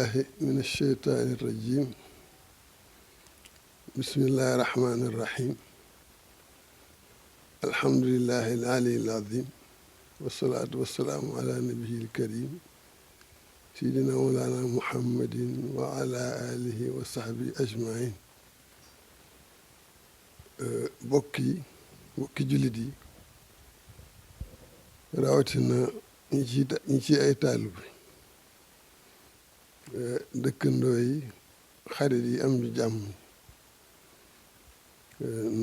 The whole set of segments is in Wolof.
billahi min alsheytaani irrajim bismillahi irrahmani irrahim alhamdulilahi alali alazim wasalaatu wasalaamu ala nabihi alkarim sayidina mawlana muhammadin wa ala alihi wa sahbi ajmain bokki jullit yi rawatina ñi ci ay taalibe dëkkandoo yi xarit yi am ju jàmm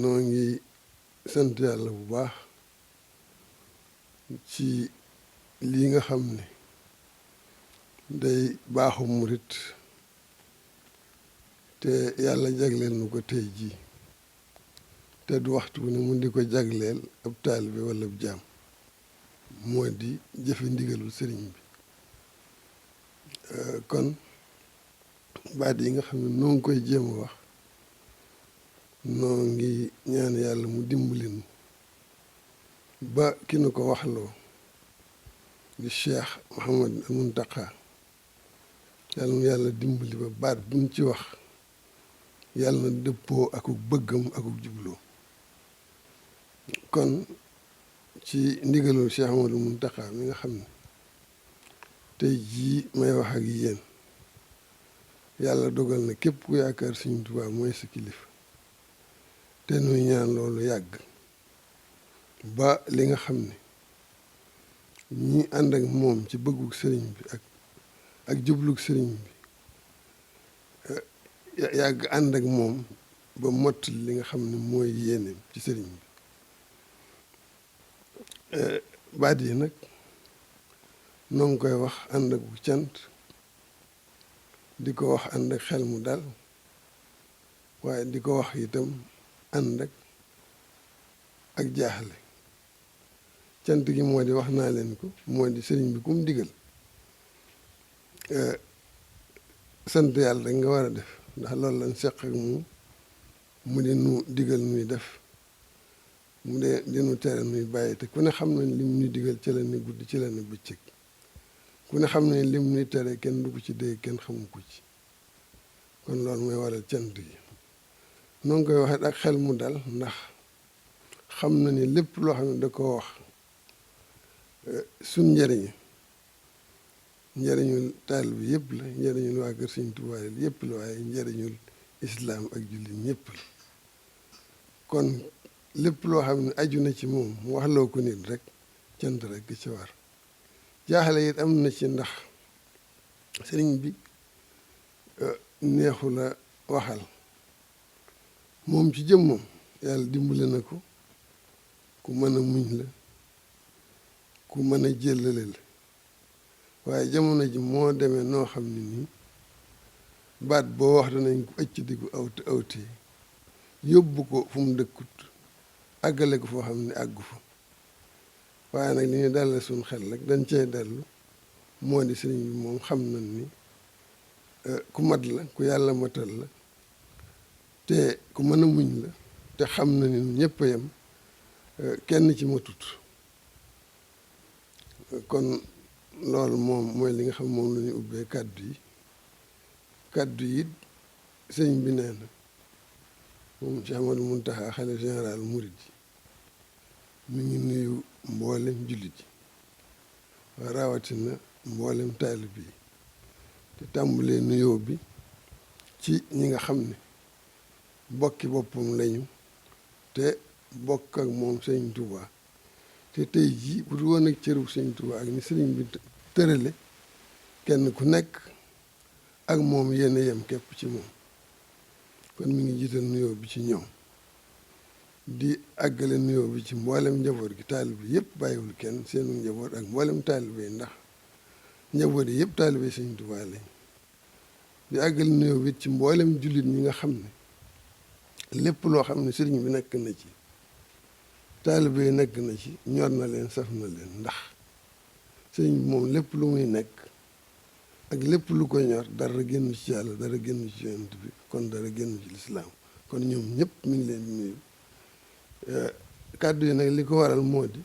noo ngi sant yàlla bu baax ci lii nga xam ne day baaxu murit te yàlla jagleel nu ko tey jii te du waxtu ne mu di ko jagleel ab taalibe wala ab jaam moo di jëfe ndigalul sëriñ bi kon baat yi nga xam ne noo ngi koy jéem a wax noo ngi ñaan yàlla mu dimbali nu ba ki nu ko waxloo di Cheikh Mouhamad Muntaqa yàlla mu yàlla dimbali ba baat buñ ci wax yàlla na dëppoo akuk bëggam akuk jubloo kon ci ndigalul Cheikh Mouhamad Muntaqa mi nga xam ne tey jii may wax ak yéen yàlla dogal na képp ku yaakaar Sëriñ Tuubaa mooy sa kilifa te nuy ñaan loolu yàgg ba li nga xam ne ñi ànd ak moom ci bëggug sëriñ bi ak jublug sëriñ bi yàgg ànd ak moom ba mott li nga xam ne mooy yéeneem ci sëriñ bi baat yi nag noo ngi koy wax ànd ak bu cant di ko wax ànd ak xel mu dal waaye di ko wax itam ànd ak jaaxle cant gi moo di wax naa leen ko moo di sëriñ bi kum digal sant yàlla rek nga war a def ndax loolu lañ seq ak mu di nu digal nuy def mu dee dinu tere nuy bàyyi te ku ne xam nañ lim nuy digal ci la ni guddi ci la ni bëccëg ku ne xam ne lim nuy tere kenn du ko ci dégg kenn xamu ko ci kon loolu mooy waral cant yi noo ngi koy waxee ak xel mu dal ndax xam na ni lépp loo xam ne da ko wax suñ njëriñul taalibe bi yëpp la njëriñul waa kër Sëriñ Tuubaa yëpp la waaye njëriñul islaam ak jullit ñëpp la kon lépp loo xam ne aju na ci moom mu wax loo ko nit rek cant rek ci war jaaxle it am na ci ndax sëriñ bi neexu la waxal moom ci jëmmam yàlla dimbale na ko ku mën a muñ la ku mën a jëllale la waaye jamono ji moo demee noo xam ne nii baat boo wax danañ ko ëcc di ko awtee yóbbu ko fu mu dëkkut àggale ko foo xam ne àggu fa waaye nag li ñu dalal suñ xel rek dañ cey dellu moo di sëriñ bi moom xam nañ ni ku mat la ku yàlla matal la te ku mën a muñ la te xam na ni ñëpp a yem kenn ci matut kon loolu moom mooy li nga xam moom la ñu ubbee kàddu yi sëriñ bi nee na moom Cheikh Ahmadou Mountakha xalifa général murid yi mi ngi nuyu mboolem jullit yi waa rawatina mboolem taalib yi te tàmbalee nuyoo bi ci ñi nga xam ne bokki boppam lañu te bokk ak moom Sëriñ Tuubaa te tey jii bu dul woon ak cëru Sëriñ Tuubaa ak ni sëriñ bi tërale kenn ku nekk ak moom yéen a yem képp ci moom kon mi ngi jiital nuyoo bi ci ñoom di àggale nuyoo bi ci mboolem njaboot gi taalibe yëpp bàyyiwul kenn seenu njaboot ak mboolem taalibe yi ndax njaboot yi yëpp taalibe Sëriñ Tuubaa lañ di àggale nuyoo bi ci mboolem jullit ñi nga xam ne lépp loo xam ne sëriñ bi nekk na ci taalibe yi nekk na ci ñor na leen saf na leen ndax sëriñ bi moom lépp lu muy nekk ak lépp lu ko ñor dara génn ci yàlla dara génn ci yonent bi kon dara génn ci lislaam kon ñoom ñëpp mi ngi leen di nuyu kàddu yi nag li ko waral moo di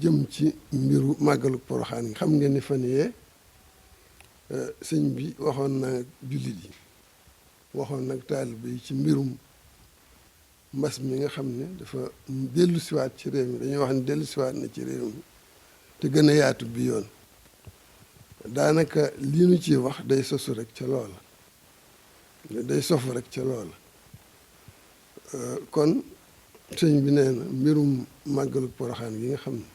jëm ci mbiru màggalu Poroxaan gi xam ngeen ni fan yee sëñ bi waxoon na jullit yi waxoon nag taalibe yi ci mbirum mbas mi nga xam ne dafa dellu siwaat ci réew mi dañuy wax ne dellu siwaat na ci réew mi te gën a yaatu bi yoon daanaka lii nu ci wax day sosu rek ca loola day sofu rek ca loola kon sëñ bi nee na mbirum màggalu Poroxaan gi nga xam ne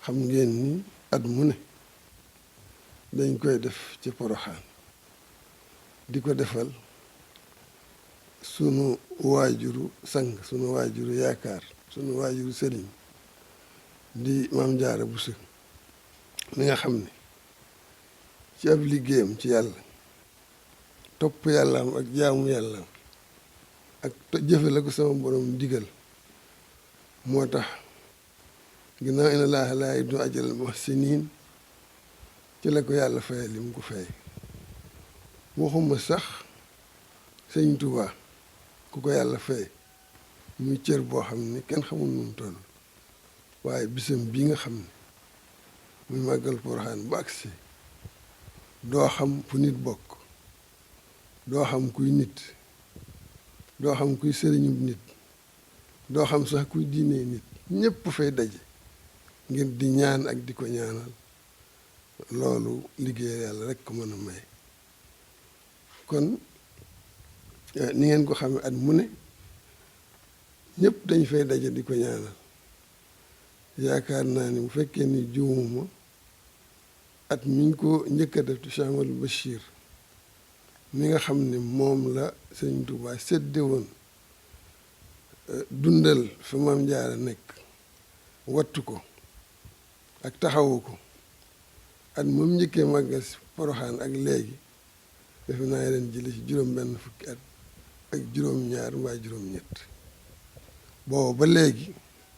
xam ngeen ni at mu ne dañ koy def ci Poroxaan di ko defal sunu waajuru sang sunu waajuru yaakaar sunu waajuru sëriñ di Maam Jaara Buso mi nga xam ne ci ab liggéeyam ci yàlla topp yàllaam ak jaamu yàllaam ak jëfe la ko sama borom digal moo tax ginnaaw inna laaha laa yudii'u ajral muhsiniin ci la ko yàlla fayal li mu ko fay waxuma sax sëñ Tuubaa ku ko yàlla fay muy cër boo xam ne kenn xamul nu mu toll waaye bisam bii nga xam ne muy màggal Poroxaan bu agsi doo xam fu nit bokk doo xam kuy nit doo xam kuy sëriñub nit doo xam sax kuy diinee nit ñépp fay daje ngir di ñaan ak di ko ñaanal loolu liggéey yàlla rekk ko mën a may kon ni ngeen ko xamee at mu ne ñépp dañ fay daje di ko ñaanal yaakaar naa ni bu fekkee ni juumuma at miñ ko njëkk a def ci Cheikh Amadou Bachir mi nga xam ne moom la Sëriñ Tuubaa sédde woon dundal fi Maam Jaara nekk wattu ko ak taxawu ko at moom njëkkee màggal si Poroxaan ak léegi defe naa leen jële ci juróom-benn fukki at ak juróom-ñaar mbaa juróom-ñett booba ba léegi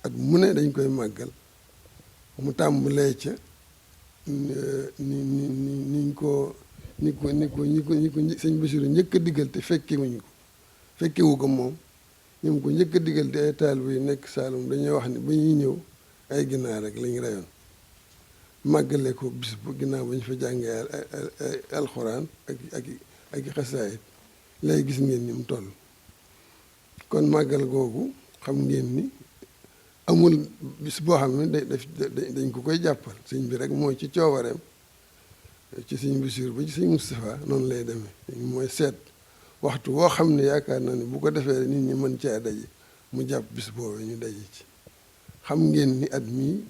at mu ne dañ koy màggal mu tàmbalee ca ni ko sëñ Basiru njëkk a digal te fekkewu ko moom ñoom ko njëkk a digal te ay taalibe yu nekk Saalum dañuy wax ni ba ñuy ñëw ay ginaar rek lañ reyoon màggale ko bis bu ginnaaw ba ñu fa jàngee alxuraan ak xasaayit lay gis ngeen ni mu toll kon màggal googu xam ngeen ni amul bis boo xam ne dañ ko koy jàppal sëñ bi rek mooy ci coowareem ci sëñ Basiru ba ci sëñ Moustapha noonu lay demee mooy seet waxtu woo xam ne yaakaar naa ne bu ko defee nit ñi mën caa daje mu jàpp bis boobu ñu daje ci xam ngeen ni at mii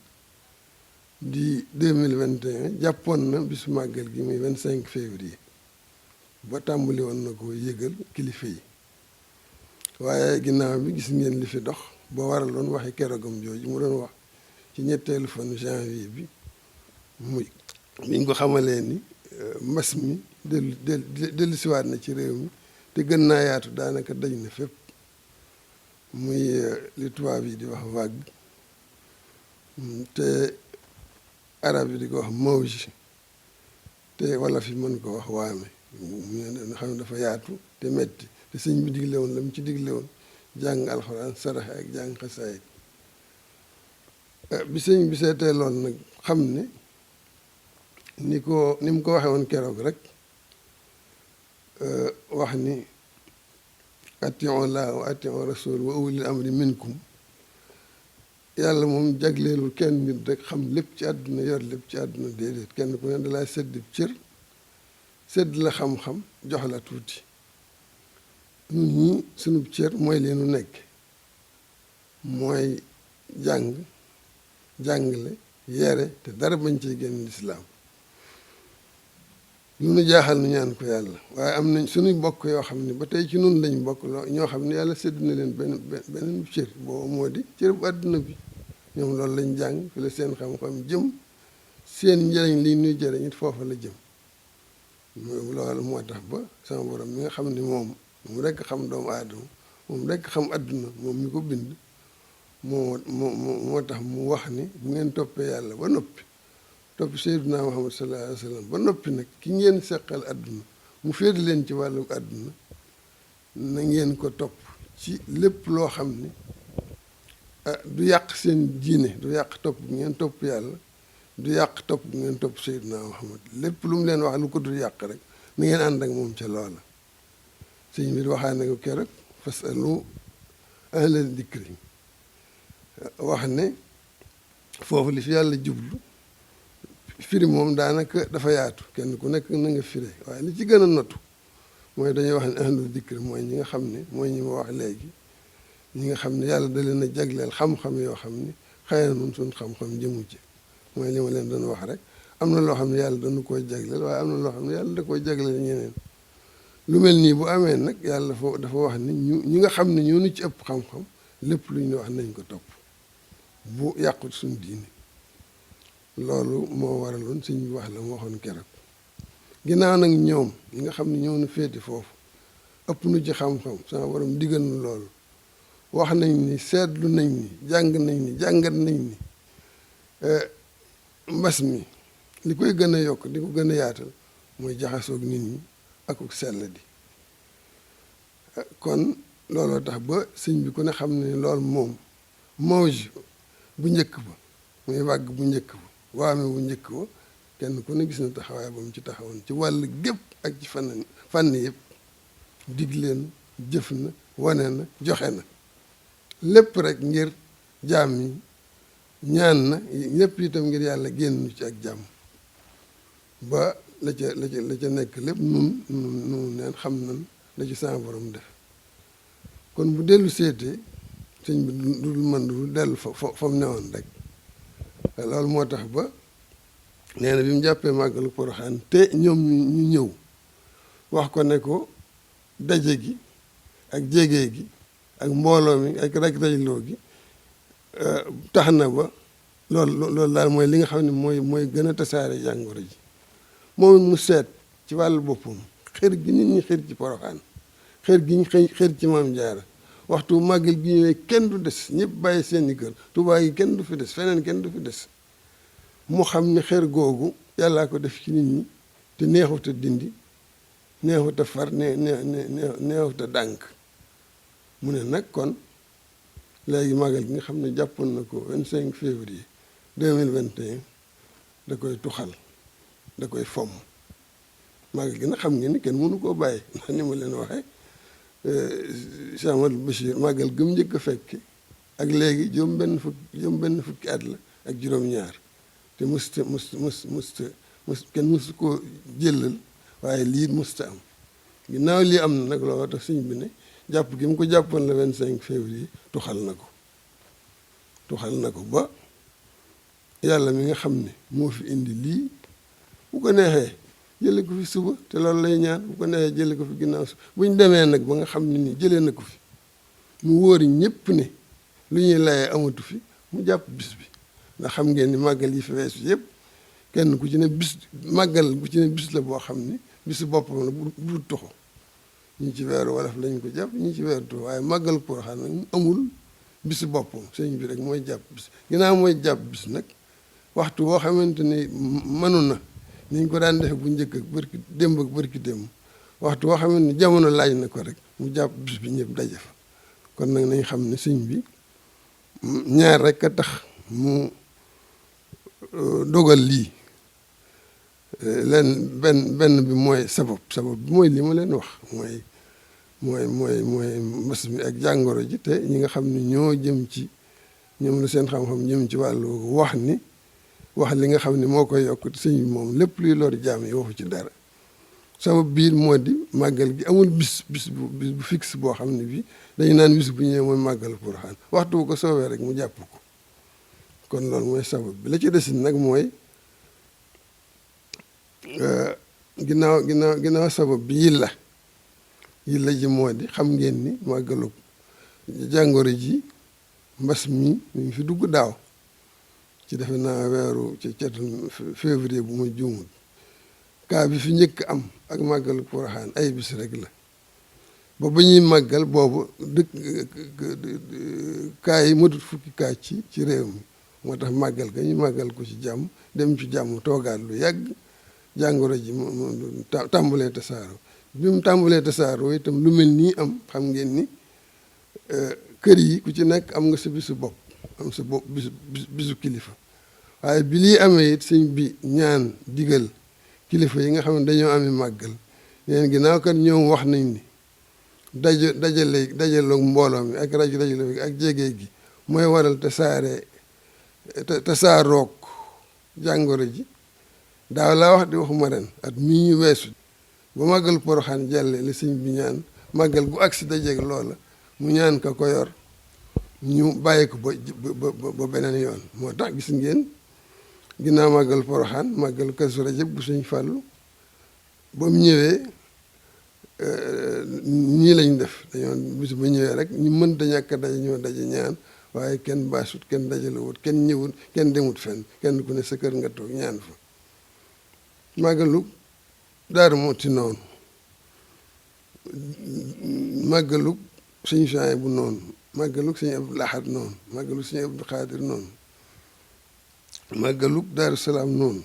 di 2021 jàppoon na bisu màggal gi muy 25 février ba tàmbali woon na ko yëgal kilifa yi waaye ginnaaw bi gis ngeen li fi dox ba waraloon waxi keroogam jooju mu doon wax ci ñetteelu fanu janvier bi muy biñ ko xamalee ni mbas mi dellu siwaat na ci réew mi te gën naa yaatu daanaka daj na fépp muy li tubaab yi di wax vague te arab yi di ko wax mawj te wala fi mën ko wax waame nga xam ne dafa yaatu te metti te sëñ bi digle woon la mu ci digle woon jàng alxuraan saraxe ak jàng xasaayid bi sëñ bi seetee lool nag xam ne ni mu ko waxee woon keroog rek wax ni atii'u llaaha wa atii'u rasuul wa ulil amri minkum yàlla moom jagleelul kenn nit rek xam lépp ci àdduna yor lépp ci àdduna déedéet kenn ku ne dalaa sedd cër sedd la xam-xam jox la tuuti ñun ñi sunu cër mooy li nu nekk mooy jàngale yere te dara bañ cee génn lislaam lu nu jaaxal nu ñaan ko yàlla waaye am nañ suñuy bokk yoo xam ne ba tey ci nun lañ bokk ñoo xam ne yàlla sedd na leen beneen cër boobu moo di cër bu àdduna bi ñoom loolu lañ jàng fi la seen xam-xam jëm seen njëriñ li ñuy jëriñ it foofa la jëm loolu moo tax ba sama borom mi nga xam ne moom rekk xam doomu aadama moom rekk xam àdduna moom mi ko bind moo tax mu wax ni bu ngeen toppee yàlla ba noppi topp Seydina Muhammad sallallahu alayhi wa sallam ba noppi nag ki ngeen seqal àdduna mu féete leen ci wàllu àdduna na ngeen ko topp ci lépp loo xam ne du yàq seen diine du yàq topp ngeen topp yàlla du yàq topp ngeen topp Seydina Muhammad lépp lu mu leen wax lu ko dul yàq rek ni ngeen ànd ak moom ca loola sëñ bi waxaa na ko keroog fasalu ahlal dikri wax ne foofu li fi yàlla jublu firi moom daanaka dafa yaatu kenn ku nekk na nga firi waaye li ci gën a notu mooy dañuy wax ne ahlul dikri mooy ñi nga xam ne mooy ñi ma wax léegi ñi nga xam ne yàlla da leen a jagleel xam-xam yoo xam ne xëy na nun suñ xam-xam jëmu ci mooy li ma leen doon wax rek am na loo xam ne yàlla dañu koy jagleel waaye am na loo xam ne yàlla da koy jagleel ñeneen lu mel nii bu amee nag yàlla dafa wax ni ñi nga xam ne ñoo ñu ci ëpp xam-xam lépp lu ñu wax nañ ko topp bu yàqut suñ diini loolu moo waraloon sëñ bi wax la mu waxoon keroog ginnaaw nag ñoom ñi nga xam ne ñoo nu féete foofu ëpp nu ci xam-xam sama borom digal nu loolu wax nañ ni seetlu nañ ni jàng nañ ni jàngat nañ ni mbas mi li koy gën a yokk di ko gën a yaatal mooy jaxasoog nit ñi akuk sell di kon looloo tax ba sëñ bi ku ne xam ne loolu moom mawj bu njëkk ba muy wàgg bu njëkk ba waame bu njëkk ba kenn ku ne gis na taxawaay ba mu ci taxawoon ci wàll gépp ak ci fànn yëpp digleen jëf na wane na joxe na lépp rek ngir jaam yi ñaan na lépp itam ngir yàlla génn ci ak jàmm ba la ca nekk lépp nun neen xam nan la ci sama borom def kon bu dellu seetee sëñ bi du mën du dellu fa mu newoon rek loolu moo tax ba nee na bi mu jàppee màggalu Poroxaan te ñoom ñu ñëw wax ko ne ko daje gi ak jege gi ak mbooloo mi ak raj-rajloo gi tax na ba loolu daal mooy li nga xam ne mooy gën a tasaare jàngoro ji moom mu seet ci wàllu boppam xër gi nit ñi xër ci Poroxaan xër gi ñu xër ci Maam Jaara waxtu màggal gi ñëwee kenn du des ñëpp bàyyi seeni kër Tuubaa gi kenn du fi des feneen kenn du fi des mu xam ne xër googu yàllaa ko def ci nit ñi te neexut a dindi neexut a far neexut a dànk mu ne nag kon léegi màggal gi nga xam ne jàppoon na ko 25 février 2021 da koy tuxal da koy fomm màggal gi nag xam ngeen ni kenn mënu koo bàyyi ndax ni ma leen waxee Cheikh Amadou Bachir màggal gëm njëkk a fekki ak léegi juróom benn fukki at la ak juróom-ñaar te musta kenn musu koo jëlal waaye lii musta am ginnaaw lii am na nag looloo tax sëñ bi ne jàpp gi mu ko jàppoon la 25 février tuxal na ko ba yàlla mi nga xam ne moo fi indi lii bu ko neexee jële ko fi suba te loolu lay ñaan bu ko neexee jële ko fi ginnaaw suba bu ñu demee nag ba nga xam ne nii jëlee na ko fi mu wóori ñépp ne lu ñuy layee amatu fi mu jàpp bis bi ndax xam ngeen ni màggal yi fi weesu yëpp kenn ku ci ne bis màggal bu ci ne bis la boo xam ni bisu boppam la bu toxo ñi ci weeru wolof lañ ko jàpp ñi ci weeru toxo waaye màggal Poroxaan nag amul bisu boppam sëñ bi rek mooy jàpp bis ginnaaw mooy jàpp bis nag waxtu woo xamante ni mënu na niñ ko daan defe bu njëkk ak bërki démb ak bërki démb waxtu woo xamante ni jamono laaj na ko rek mu jàpp bis bi ñëpp daje fa kon nag nañ xam ne sëñ bi ñaar rek a tax mu dogal lii benn bi mooy sabab bi mooy li ma leen wax mooy mbas mi ak jàngoro ji te ñi nga xam ne ñoom la seen xam-xam jëm ci wàllu wax li nga xam ne moo koy yokk te sëñ bi moom lépp luy lor jaam yi waxu ci dara sabab biir moo di màggal gi amul bis bu fixe boo xam ne bii dañu naan bis bu ñëwee mooy màggal Poroxaan waxtu bu ko soobee rek mu jàpp ko kon loolu mooy sabab bi la ci desin nag mooy ginnaaw sabab bi yilla ji moo di xam ngeen ni màggalu jàngoro ji mbas mi ngi fi dugg daaw ci defe naa weeru ci cetul février bu ma juumul kaa bi fi njëkk am ak màggalu Poroxaan ay bis rek la ba ñuy màggal boobu kaa yi matut fukki kaa ci réew mi moo tax màggal ga ñu màggal ko ci jàmm dem ci jàmm toogaat lu yàgg jàngoro ji tàmbalee tasaaroo bi mu tàmbalee tasaaroo itam lu mel nii am xam ngeen ni kër yi ku ci nekk am nga sa bisu bopp am sa bopp bisu kilifa waaye bi lii amee it sëñ bi ñaan digal kilifa yi nga xam ne dañoo amee màggal neen ginnaaw kat ñoom wax nañ ni dajaloog mbooloo mi ak rajo dajale bi ak jege gi mooy waral tasaaroog jàngoro ji daaw laa wax di waxuma ren at mii ñu weesu ba màggal Poroxaan jàlle li sëñ bi ñaan màggal gu agsi dajeeg loola mu ñaan ka ko yor ñu bàyyi ko ba beneen yoon moo tax gis ngeen ginnaaw màggal Poroxaan màggal Kazu Rajab bu sëñ Fàllu ba mu ñëwee nii lañ def dañoo bis ba ñëwee rek ñu mënta ñàkk a daje ñoo daje ñaan waaye kenn baasut kenn dajalewut kenn ñëwut kenn demut fenn kenn ku ne sa kër nga toog ñaan fa màggalu Daaru Muxti noonu màggalu sëñ Suhaybu bu noonu màggalu sëñ Abdul Ahad noonu màggalu sëñ Abdul Xaadir noonu màggalu Daaru Salaam noonu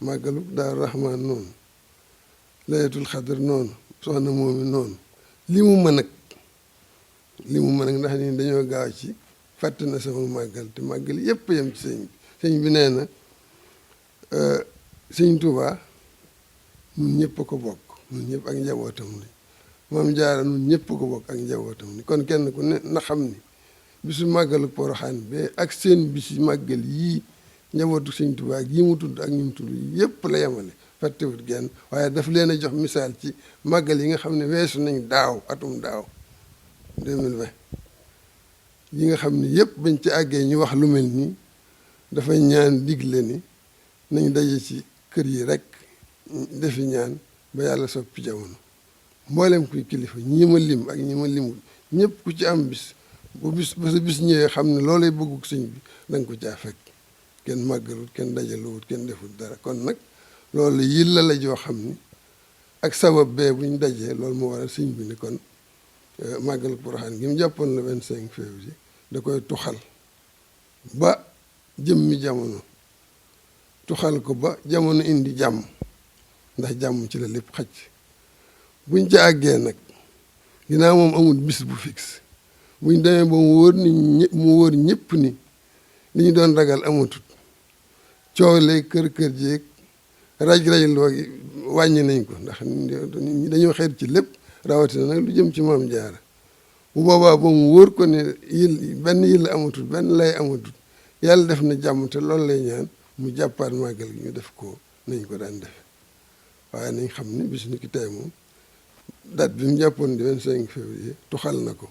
màggalu Daaru Rahmaan noonu Laylatul Xadr noonu soxna moomi noonu li mu mën nag ndax ni dañoo gaaw ci fàtte na sama màggal te màggal yépp yem ci sëñ bi nee na sëñ Tuubaa ñun ñëpp a ko bokk ñun ñëpp ak njabootam li Maam Jaara ñun ñëpp a ko bokk ak njabootam li kon kenn ku ne na xam ni bisu màggalu Poroxaan be ak seen bisi màggal yii njabootu sëñ Tuubaa gii mu tudd ak ñu mu tudd yépp la yemale fàttewut genn waaye daf leen a jox misaal ci màggal yi nga xam ne weesu nañ daaw atum daaw 2020 yi nga xam ne yépp bañ ci àggee ñu wax lu mel nii dafay ñaan digle ni nañ daje ci kër yi rek defi ñaan ba yàlla soppi jamono mboolem kuy kilifa ñi ma lim ak ñi ma limul ñëpp ku ci am bis bu ba sa bis ñëwee xam ne loolay bëgguk sëñ bi da nga ko caa fekk kenn màggalut kenn dajaluwut kenn defut dara kon nag loolu yilla la joo xam ni ak sabab bee buñ dajee loolu moo waral sëñ bi ni kon màggalu Poroxaan gi mu jàppoon le 25 février da koy tuxal ba jëmmi jamono tuxal ko ba jamono indi jàmm ndax jàmm ci la lépp xaj buñ ca àggee nag ginnaaw moom amul bis bu fixe buñ demee ba mu wóor ñëpp ni li ñu doon ragal amatut coow lee kër jéeg raj-raj loo wàññi nañ ko ndax ñi dañoo xeet ci lépp rawatina nag lu jëm ci Maam Jaara bu boobaa ba mu wóor ko ne benn yil amatut benn lay amatut yàlla def na jàmm te loolu lay ñaan mu jàppaat màggal gi ñu def ko nañ ko daan defe waaye nañ xam ne bis ni ki tey moom date bi mu jàppoon di 25 février tuxal na ko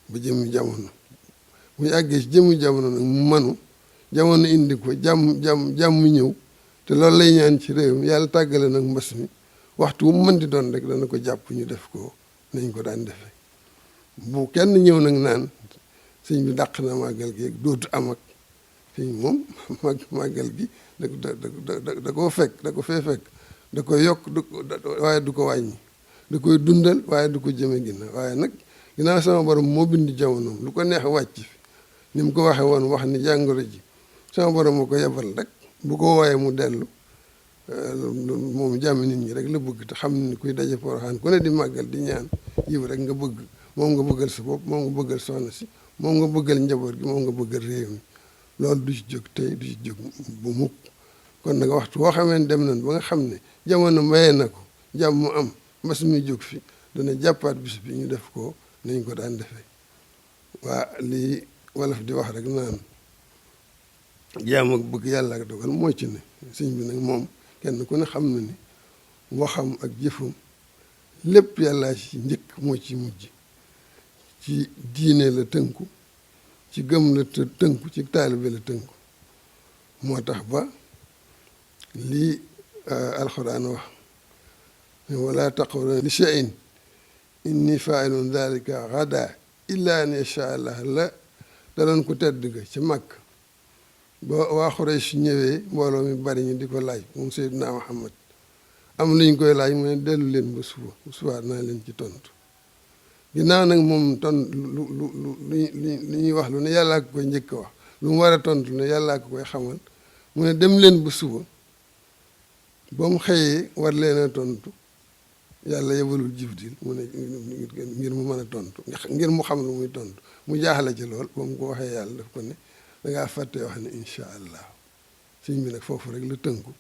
ba jëmmi jamono bu ñu àggee ci jëmmi jamono nag mu manu jamono indi ko jàmm ñëw te loolu lay ñaan ci réew mi yàlla tàggale nag mbas mi waxtu wu mu mën di doon rek dana ko jàpp ñu def ko nañ ko daan defe bu kenn ñëw nag naan sëñ bi dàq na màggal gi dootu am ak sëñ moom màggal gi da koo fekk da ko fee fekk da koy yokk waaye du ko wàññi da koy dundal waaye du ko jëme ginnaaw waaye nag ginnaaw sama borom moo bind jamonoom lu ko neex wàcc fi ni mu ko waxee woon wax ni jàngoro ji sama borom moo ko yebal rek bu ko wooyee mu dellu moom jàmm nit ñi rek la bëgg te xam ni kuy daje Poroxaan ku ne di màggal di ñaan yiw rek nga bëgg moom nga bëggal sa bopp moom nga bëggal soxna si moom nga bëggal njaboot gi moom nga bëggal réew mi loolu du ci jóg tey du ci jóg bu mukk kon nag waxtu woo xamee dem nañ ba nga xam ne jamono maye na ko jàmm mu am mbas mi jóg fi dana jàppaat bis bi ñu def ko nañ ko daan defee waa lii wolof di wax rek naan jaam ak bëgg yàlla ak dogal moo ci ne sëñ bi nag moom kenn ku ne xam na ni waxam ak jëfam lépp yàllaa ci njëkk moo ci mujj ci diine la tënku ci gëm la tënku ci taalibe la tënku moo tax ba lii alxuraan wax wala taqulu li shay'in inni fa'ilun dhalika ghadan illa an yasha Allah la daloon ko tedd ga ci Makk ba waa Xuraysh ñëwee mbooloo mi bari ñu di ko laaj moom Seydina Muhammad am luñ koy laaj mu ne dellu leen ba suba naa leen ci tontu ginnaaw nag moom lu ñuy wax lu ne yàllaa ko koy njëkk a wax lu mu war a tontu ne yàllaa ko koy xamal mu ne dem leen ba suba ba mu xëyee war leen a tontu yàlla yebalul Jibril mu ne ngir mu mën a tontu ngir mu xam lu muy tontu mu jaaxle ci lool ba mu ko waxee yàlla daf ko ne dangaa fàtte wax ne incha allah sëñ bi nag foofu rek la tënku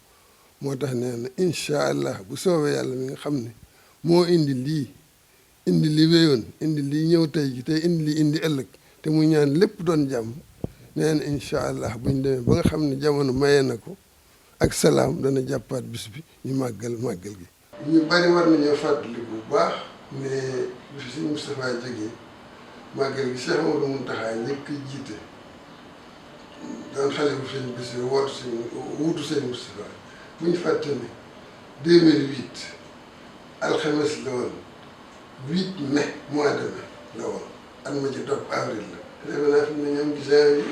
moo tax nee na incha allah bu soobee yàlla mi nga xam ne moo indi li wéyoon indi lii ñëw tey ji tey indi li indi ëllëg te muy ñaan lépp doon jàmm nee na incha allah buñ demee ba nga xam ne jamono maye na ko ak salaam dana jàppaat bis bi ñu màggal gi. ñu bari war nañoo fàttali bu baax ne bi fi sëñ Moustapha jógee màggal gi Cheikh Mamadou Mountakha njëkk jiite daan xale bu sëñ Bassirou wuutu sëñ Moustapha bu ñu fàtte ne 2008 alxames la woon 8 mai mois de mai la woon at ma ci topp avril la defe naa fi mu ne ñoom ci janvier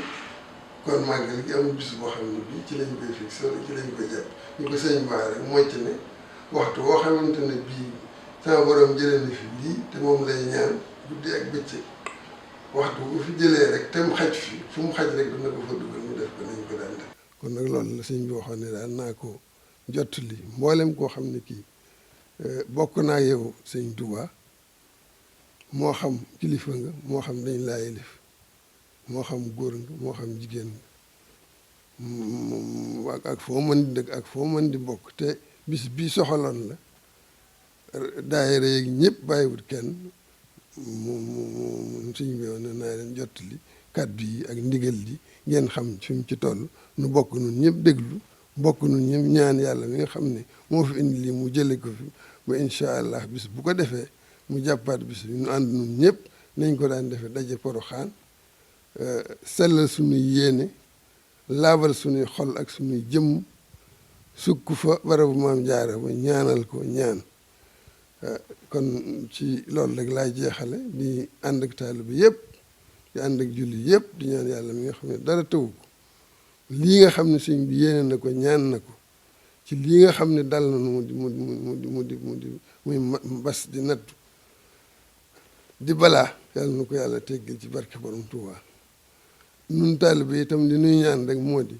kon màggal gi amul bis boo xam ne bii ci lañ koy fixé wala ci lañ koy jàpp ñu ko sëñ Ba rek mocc ne waxtu woo xamante ne bii sama borom jëlee na fi lii te moom lay ñaan guddi ak bëccëg waxtu bu fi jëlee rek te mu xaj fi fu mu xaj rek dana ko fa dugal mu def ko nañ ko daan def. kon nag loolu la sëñ bi waxoon ne daal naa ko jottali mboolem koo xam ne kii bokk naa yow sëñ Touba moo xam kilifa nga moo xam dañ laa yilif moo xam góor nga moo xam jigéen nga ak foo mën di dëkk ak foo mën di bokk te bis bii soxaloon la daayira yeeg ñëpp bàyyiwut kenn mu suñ bi woon ne naa leen jottali kàddu yi ak ndigal li ngeen xam fi mu ci toll nu bokk nun ñëpp déglu bokk nun ñëpp ñaan yàlla mi nga xam ne moo fi indi lii mu jële ko fi ba incha allah bis bu ko defee mu jàppaat bis bi nu ànd nun ñëpp nañ ko daan defee daje Poroxaan sellal suñuy yéene laabal suñuy xol ak suñuy jëmm sukk fa barabu maam jaara ba ñaanal ko ñaan kon ci loolu rek laay jeexale di ànd ak taalibe bi yëpp di ànd ak julli yëpp di ñaan yàlla mi nga xam ne dara tëwu ko lii nga xam ne sëñ bi yéene na ko ñaan na ko ci lii nga xam ne dal na muy mbas di nattu di balaa yàlla na ko yàlla teggil ci barke borom Tuubaa nun taalibe itam li nuy ñaan rek moo di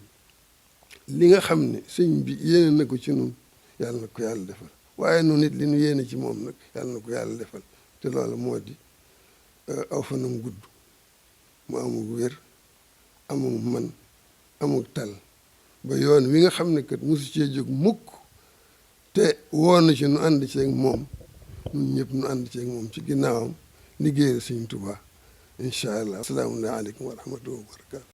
li nga xam ne sëñ bi yéene na ko ci nun yàlla na ko yàlla defal waaye nun it li nu yéene ci moom nag yàlla na ko yàlla defal te loolu moo di aw fanam gudd mu amul wér amul man amul tal ba yoon wi nga xam ne kat mosu cee jóg mukk te woon na ci nu ànd ceeg moom ñun ñëpp nu ànd ceeg moom ci ginnaawam liggéeyal Sëñ Tuubaa incha allah asalaamu aleykum wa rahmatullahi wa barakaatu